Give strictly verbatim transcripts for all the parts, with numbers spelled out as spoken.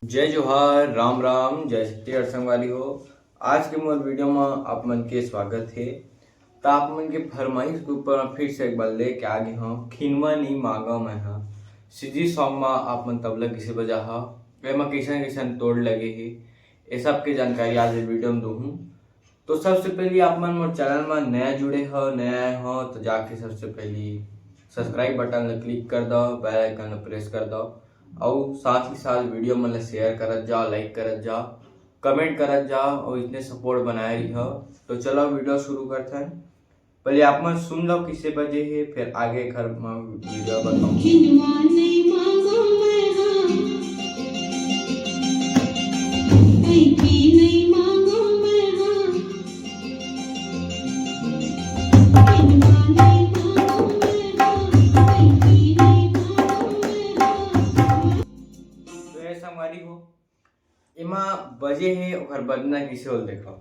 जय जोहार, राम राम, जय छत्तीसगढ़ संगवारी हो। आज के मोर वीडियो म आप मन के स्वागत हे। त आप मन के फरमाइश के ऊपर मैं फिर से एक बार लेके आ गे हूँ, खिनवा नी मांगा मैं हा। सीजी सॉन्ग म आप मन तबला किसे बजा हा, एमा कैसन कैसन तोड़ लगे हे, ये सब के जानकारी आज ये वीडियो में दूहूँ। तो सबसे पहले आप मन मोर चैनल म नया जुड़े हो, नया आए हो, तो जाके सबसे पहले सब्सक्राइब बटन ला क्लिक कर दो, बेल आइकन ला प्रेस कर दो, और साथ ही साथ वीडियो मन ला शेयर करत जाओ, लाइक करत जाओ, कमेंट करत जाओ, और इतने सपोर्ट बनाए रही हो। तो चलो वीडियो शुरू करते हैं। पहले आप मन सुन लो किसे बजे हे, फिर आगे घर में वीडियो बताऊँ। खिनवा नहीं मांगो मैं हाँ, पैकी नहीं मांगो मैं हाँ, खिनवा नहीं मांगो मैं हाँ, पैकी नहीं मांगो मैं हाँ। तो ये संगवारी हो, एमा बजे हे, ओकर बजना किसे होल देखो।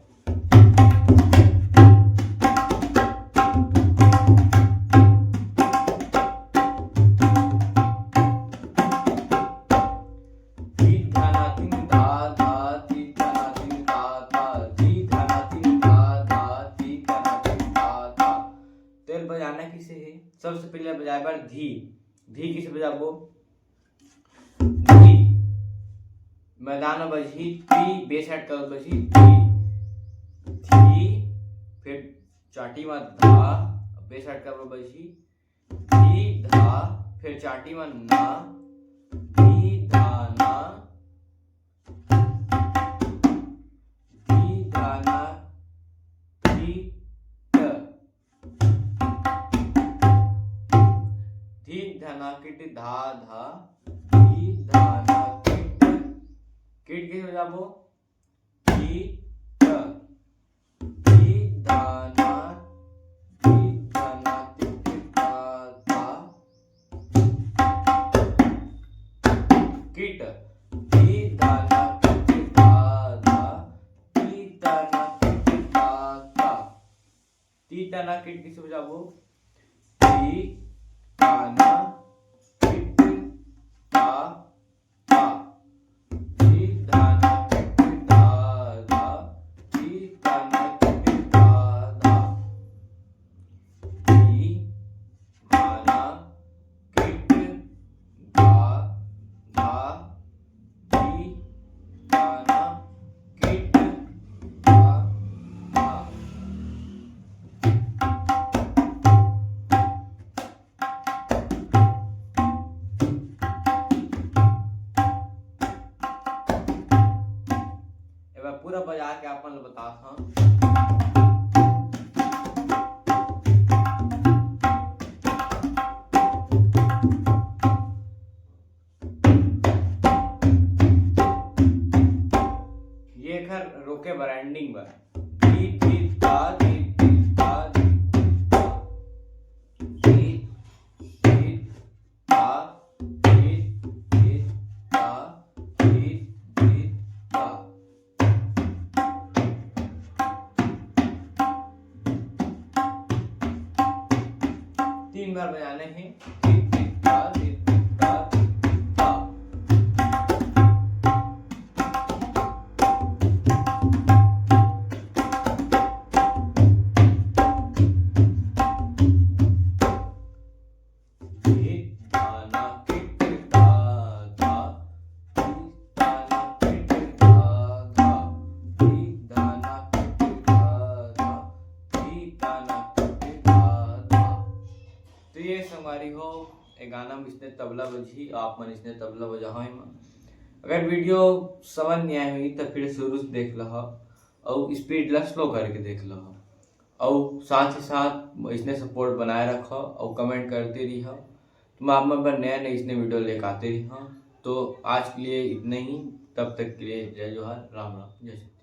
धी धना धिन धा धा, धी धना धिन धा धा, धी धना धिन धा धा, धी धना धिन धा धा। तेल बजाना किसे हे? सबसे पहले बजाए बर धी। धी किसे बजाबो? धी। मैदान में बजही धी, बेस हट कर बजही धी। धी, फिर चाटी में धा, बेस हट कर बजही धी धा, फिर चाटी में ना, धी धा ना, धी धा ना, धी ट। धी धना किट धा धा, धी धना किट। किट के हो जाबो? धी ट। धी धना, धी धना किट धा धा। किट। धी धना किट धा धा, धी धना किट धा धा। धी धना किट किसे बजाबो? धी धना किट धा धा। धी धना किट धा धा, धी धना किट धा धा। धी धना किट धा धा, धी धना किट धा धा। एबर पूरा बजा के आप मन ल बताथंव। ये एकर रोके बर, एंडिंग बर। धी, धी, धा, धी, धी, धा, धी। धी, धी, धा, धी, धी, धा, धी, धी, धा। तीन बार बजाने हैं। धी, धी, धा, धी, धी, धा, धी, धी, धा। धी धना किट धा धा, धी धना किट धा धा, धी धना किट धा धा, धी धना किट धा धा। तो ये संगवारी हो, ये गाना में इसने तबला बजही, आप मन इसने तबला बजाहो एमा। अगर वीडियो समझ नहीं आए होही तो फिर शुरू से देख लहा, और स्पीड ला स्लो करके देख लहा, और साथ ही साथ इसने सपोर्ट बनाए रखा और कमेंट करते रहा। तो मैं आप मन बर नया नया इसने वीडियो लेके आते रहा। तो आज के लिए इतना ही, तब तक के लिए जय जोहार, राम राम, जय श्री।